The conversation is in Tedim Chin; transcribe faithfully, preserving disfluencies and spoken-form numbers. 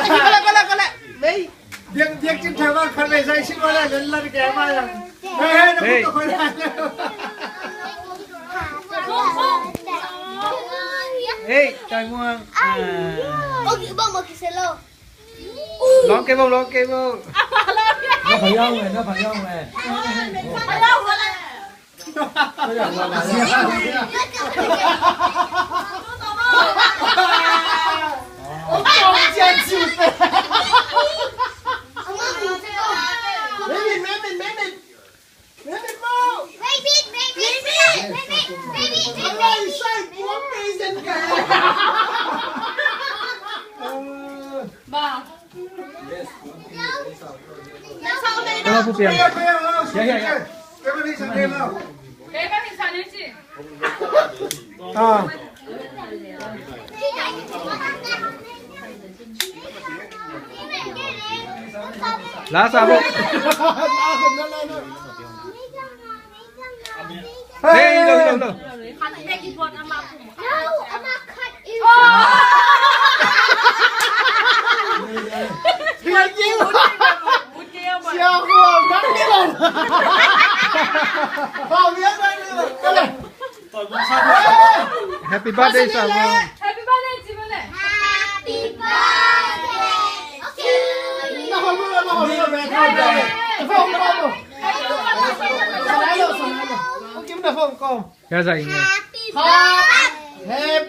Collect, collect, collect. Mei. Biak, biak cin thang bang khan mei sai sin wala lel lan kei ma yang. Hei, hei, na put ko khoi lai. Hei, tai muang. Ah. Bang, bang, bang, kiselo. Long kei bang, long kei bang. Na pha yau le, na pha yau le. Ba. Tama pu piang. Ya, ya, ya. Ah. Lasa bu. Hey, lo, lo, lo. Happy birthday, Samuel. Happy birthday, Samuel. Happy birthday to you. Kaya sa inyo. Happy birthday. Happy